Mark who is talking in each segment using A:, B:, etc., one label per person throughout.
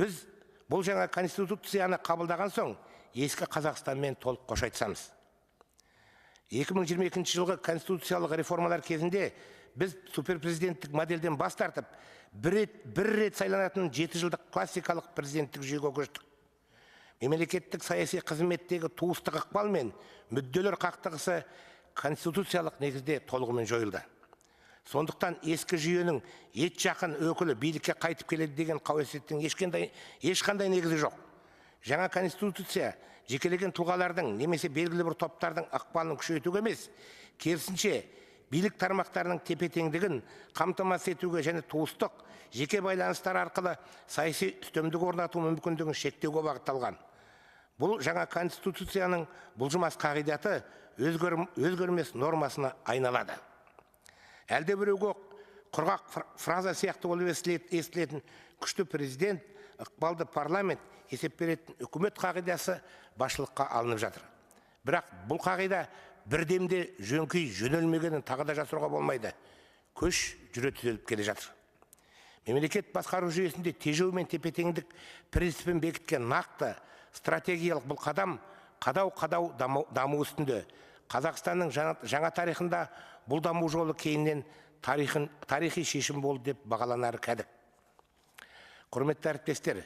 A: Біз бұл жаңа конституцияны қабылдаған соң ескі Қазақстанмен толық қош айтысамыз. 2022 жылғы конституциялық реформалар кезінде біз суперпрезиденттік модельден бас тартып, бір рет сайланатын 7 жылдық классикалық президенттік жүйеге көштік. Мемлекеттік саяси қызметтегі туыстық ықпал мен мүдделер қақтығысы конституциялық негізде толығымен жойылды. Сондықтан ескі жүйенің ет жақын өкілі билікке қайтып келеді деген қауесеттің ешқандай негізі жоқ. Жаңа конституция жекелеген тұлғалардың немесе белгілі бір топтардың ықпалын күшейтуге емес, керісінше, билік тармақтарының тепе теңдігін қамтамасыз етуге және туыстық жеке байланыстар арқылы саяси үстемдік орнату мүмкіндігін шектеуге бағытталған. Бұл жаңа конституцияның бұлжымас қағидаты, өзгермес нормасына айналады. Әлде біреуге құрғақ фраза сияқты болып естілетін күшті президент, ықпалды парламент, есеп беретін үкімет қағидасы басшылыққа алынып жатыр. Бірақ бұл қағида бірдемде жөңкей жөнелмегенін тағы да жасыруға болмайды. Көш жүре түзеліп келе жатыр. Мемлекет басқару жүйесінде тежеу мен тепе теңдік принципін бекіткен нақты стратегиялық бұл қадам қадау қадау даму үстінде. Қазақстанның жаңа тарихында бұл даму жолы кейіннен тарихи шешім болды деп бағаланары кәдік. Құрметті әріптестер,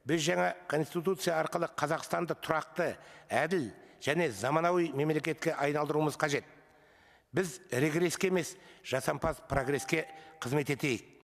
A: біз жаңа конституция арқылы Қазақстанды тұрақты, әділ және заманауи мемлекетке айналдыруымыз қажет. Біз регресске емес, жасампаз прогресске қызмет етейік.